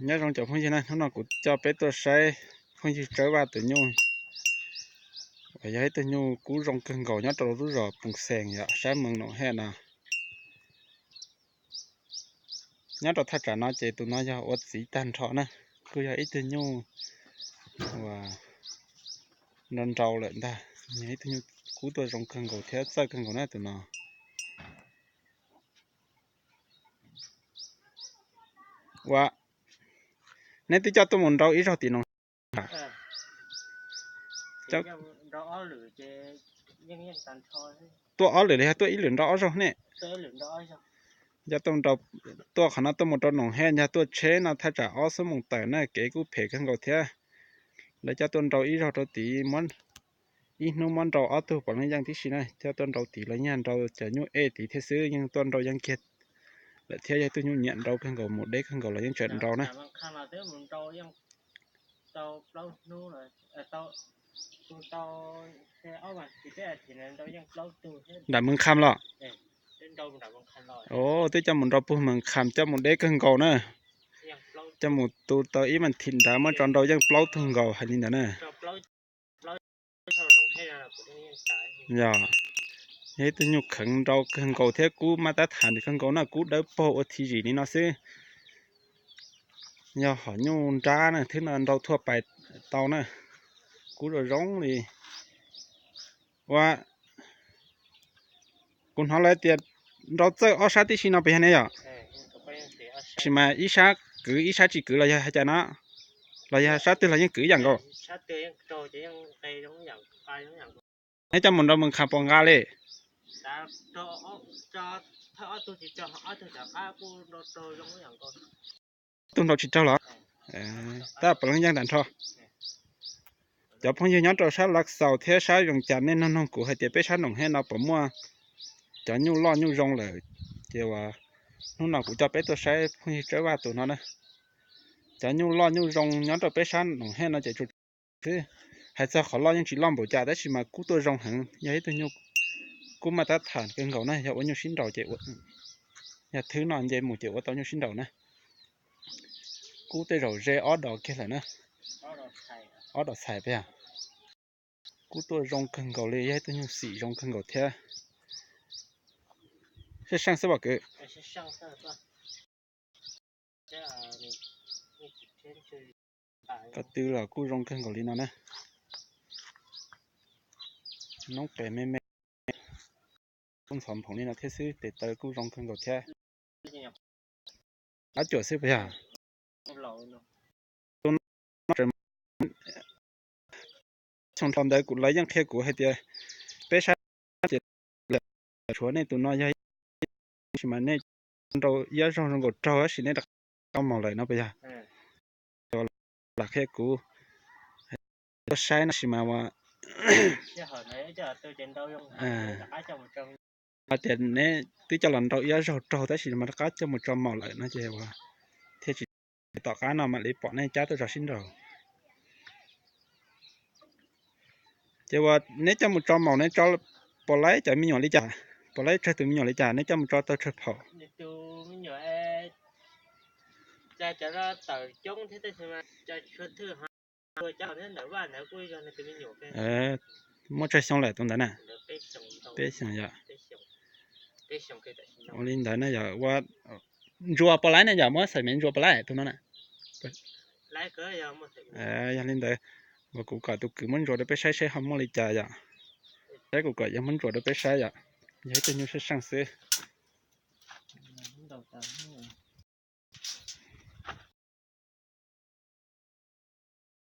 Nyob zoo cov phooj ywg na, hnub no kuv coj peb tuaj saib phooj ywg Tsawb Vaj tus nyuj uas yog ib tug nyuj kub zoo kawg nkaus nyob rau lub zos Poos Xees yom, sab Moos Noom Hej no. Nyob rau thaj tsam no ces tus no yog ua txiv tag nrho na, kuj yog ib tug nyuj uas nrau nrau lawm ntag, yog ib tug nyuj kub tuaj zoo kawg nkaus thiab txawj kawg nkaus na tus no. Ua, neb twb coj tuaj mus nrau ib zaug tim no. Tuaj ob lwm los yog tuaj ib lwm nrau ob zaug ne? Coj tuaj nrau, tuaj qhov no tuaj mus rau Noom Hej yog tuaj tsheb no thaj tsam ob xuab moos tawm na, kev kuj phem kawg nkaus thiab. Lawv coj tuaj nrau ib zaug rau tid, ib hnub muab nrau ob tug puav leej yeej tib si na, coj tuaj nrau tid los yeej nrau cov nyuj ej tid thiab xwb, yeej tuaj nrau yeej kiag lawm thiab, yog ib tug nyuj nyiam nrau kawg nkaus, mus deb kawg nkaus los yeej tseem nrau na. Nram Moos Kham los? Twb coj mus nrau puag Moos Kham coj mus deb kawg nkaus na, coj mus tu tau ib mas thim nrad muab tso nrau yeej plaub tug nkaus hais li ntawd na. Yog, yog ib tug nyuj kheev nrau kawg nkaus thiab kub maj tab tham kawg nkaus na, kub dawb paug ua thim zim li no xwb. Yog hom nyuj nrab na, thwb no nrau thuaj pais tau na, kub zoo zoo li. Ua, kuv hnov lawv tias nrau txawj ob sab tib si no puas yog ne yom? Tab sis mas ib sab kwv ib sab tsis kwv los yog hais cas no? Los yog sab twg los yeej kwv ib yam nkaus? Neb coj mus nrau Moos Kham puas nqa li? Tug nrau tsis raug los? Tab puav leej yeej tag nrho. Cov phooj ywg nyob rau sab Lav Xaus thiab sab Vees Cas nej noog noog kuv hais tias peb sab Noom Hej no puas muaj cov nyuj loj nyuj zoo lawm, ces uas hnub no kuv coj peb tuaj saib phooj ywg Tsawb Vaj tus no na. Cov nyuj loj nyuj zoo nyob rau peb sab Noom Hej no ces tsuas xwb. Hais txog qhov loj yeej tsis loj npaum cas tab sis mas kub tuaj zoo heev, yog ib tug nyuj kub maj tab tham kawg nkaus na, yog ua nyuj sib nraus ces, yog thwb no nce mus ces ua tau nyuj sib nraus na. Kub tej zaum ze ob dos kiag lawm na. Ob dos txhais peb. Kub tuaj zoo kawg nkaus li, yog ib tug nyuj xim zoo kawg nkaus thiab. Seej seej xwb pom kwv. Qhov twg los kuj zoo kawg nkaus li no na. Noob qes me me, kuj ntxhov nphoov li no thiab xwb, tes taw kuj zoo kawg nkaus thiab. Qab cuam xwb puas yog? Xyoo dhau ntawd kuv, lawv yeej qhia kuv hais tias peb sab ces lawm, tshuav nej tus no yog, tab sis mas nej nrau iab zaug zoo nkaus raug tab sis nej rov qab tso maum lawm no puas yog? Lam qhia kuv tuaj saib no sis mas hais tias neb twb coj los nrau iab zaug raug tab sis mas rov qab coj mus tso maum lawm no ces thiaj tsis, tom qab no mam li pom nej cab tuaj zov sib nraus. Ces uas neb coj mus tso maum neb tso puas laib cov me nyuam li cas? Puas laib tsawg tus me nyuam li cas neb coj mus tso tau tsawg phaum? Muaj tsawg xyoo lawm tus ntawd na? Peb xyoo yom. Ua li ntawd na yog ua ntsuas puas laib ne, yog muab xaim mev ntsuas puas laib tus no na? Yog li ntawd, uas kuv kom tus kwv muab ntsuas rau peb saib saib ho muaj li cas yom. Saib kuv kom yog muab ntsuas rau peb saib yom. Yog ib tug nyuj seej seej xwb.